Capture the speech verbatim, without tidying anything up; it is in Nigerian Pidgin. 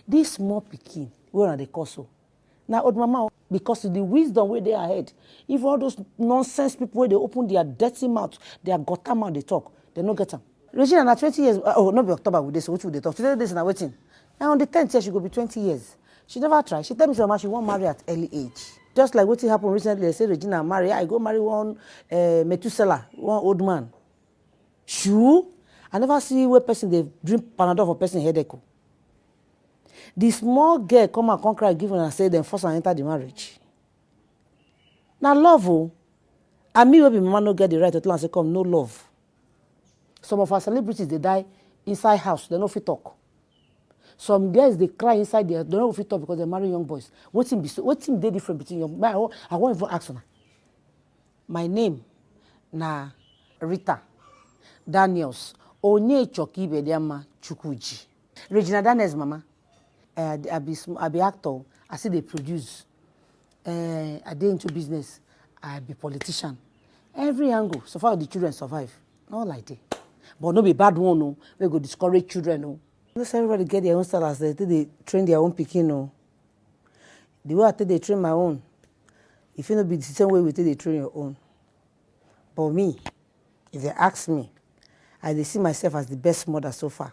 This small pikin wey una dey call so na old mama o, because of the wisdom wey dey her head. If all those nonsense people wey dey open their dirty mouth, their gutter mouth dey talk, dem no get am. Regina na twenty years, uh, oh, no be October we dey, so which we dey talk today, this na wetin? Na on the tenth year she go be twenty years. She never try. She tell me say, "Mama, she wan marry at early age." Just like wetin happen recently, say Regina marry, I go marry one uh, Methuselah, one old man. Shoo! I never see where person dey drink Panadol for person headache o. The small girl come out come cry give una say dem force am enter the marriage. Na love o. And me wey be mama no get the right to tell am say come, no love. Some of our celebrities dey die inside house, dem no fit talk. Some girls dey cry inside there, dem no fit talk because dem marry young boys. Wetin be so? Wetin dey different between young? I wan, I wan even ask una. My name na Rita Daniels Onyechoka Ibediama Chukwuji. Regina Daniels mama, eh, I, I, be, sm- I be actor, I still dey produce. Eh, I dey into business, I be politician. Every angle, so far the children survive. All I dey. But no be bad one o, wey go discourage children o. You know say everybody get their own style as they take dey train their own pikin o. The way I take dey train my own, e fit no be the same way we take dey train your own. But me, if they ask me, I dey see myself as the best mother so far.